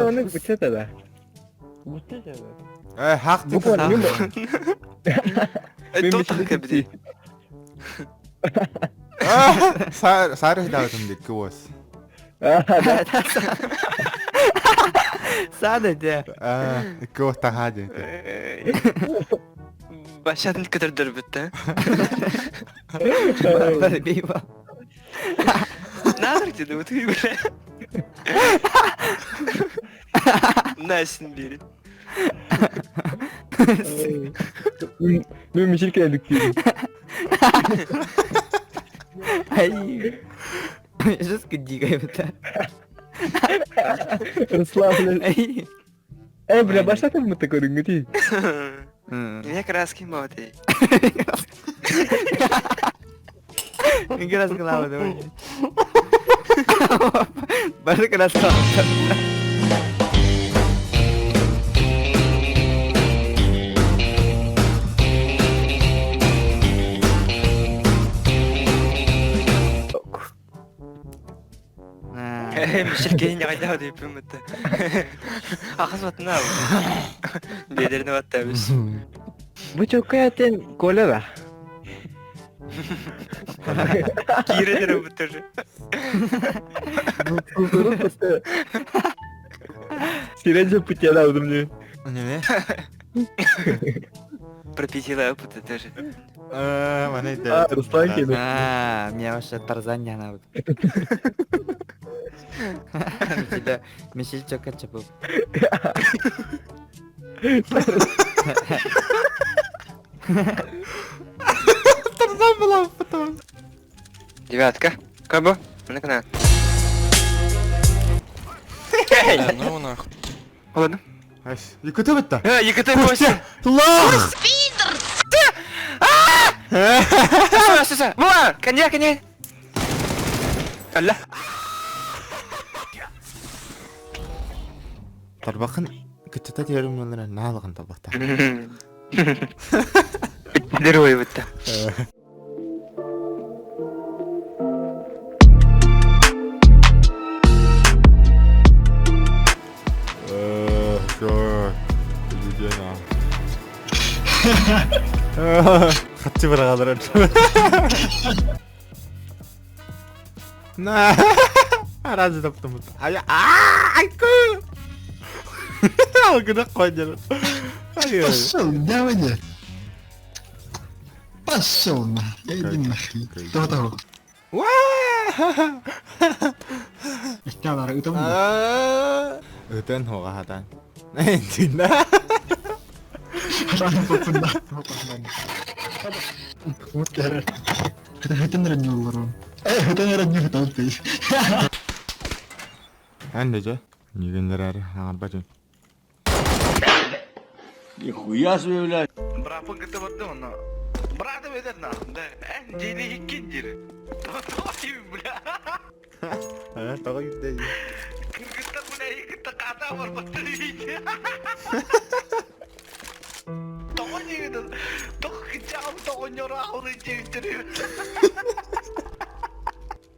оны бучча да. Э, хак Бу кон мин Э, то так эбити. Сары хитаатым дикки уос. Саада де. Икки уос таһаа диэти. Башатын көтөрдөрбүттэ. Бейба. Надо где-то вот бля. Настин бери. Мен мишил келдик дейм. Ай. Жестко дикая это. Расслаблен. Ай. Э, бля, баштатым мы такой рынгати. Меня краски молодые. Как раз голова давай. Бары красава. Мишель қайда деп үмітті. Ақыз батына. Бедеріне батта біз. Бу чоккаятен коля да. Кирелер үмітті уже. Сирен путяда удумне. Неме? Пропитила опыта тоже. Мана А, Руслан келди. А, меня вообще Тарзан не надо. Тебя Мишель Чокка чапып. Тарзан была потом. Девятка. Кабо? На канал. Ну нахуй. Ладно. Якута бітті. Э, ЕКТ-8. Лох! Сюда, сюда. Во, коня, коня. Алла. Тарбақын күтті терім өлірі налығын тарбақта. Герой бітті. Хатчы бір қалдырар. На. Аразы таптым. Ай, айку. Алгыны қойдыр. Ай, Пошел, давай. Пошел на, иди нахрен. Того того. Уа! Ысталар ытым. Өтөн хоға хатан. Тинна. Рано попында. Хытын раннюлар он. Хытын ранню талпы. Әнде же. Нигендер әрі ағарба жөн. Нихуя себе, блядь. Брапын кытып атты оны. Браты ведер на. Да, ән жени иккен жері. Той, бля. Тоға кетті. Кыргызстан, бля, екітті қата бар батты дейді. Тоғы жегіді. Тоғы кычағым тоғы нөра алды жегіттері.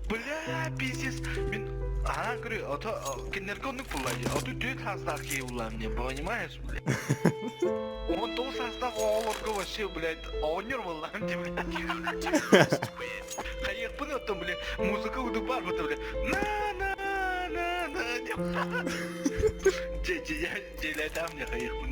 Бля, пиздец. Мен ана говорю, а то кинерконник булла, а то түйет хастар кей булла мне, понимаешь, бля? Он то состав оолорго вообще, блядь, оонньор булла мне, блядь. Хайықпын оттон, бля, музыка удук бар бұты, бля. На на на на. Же, же, я, же, там мне хайықпын.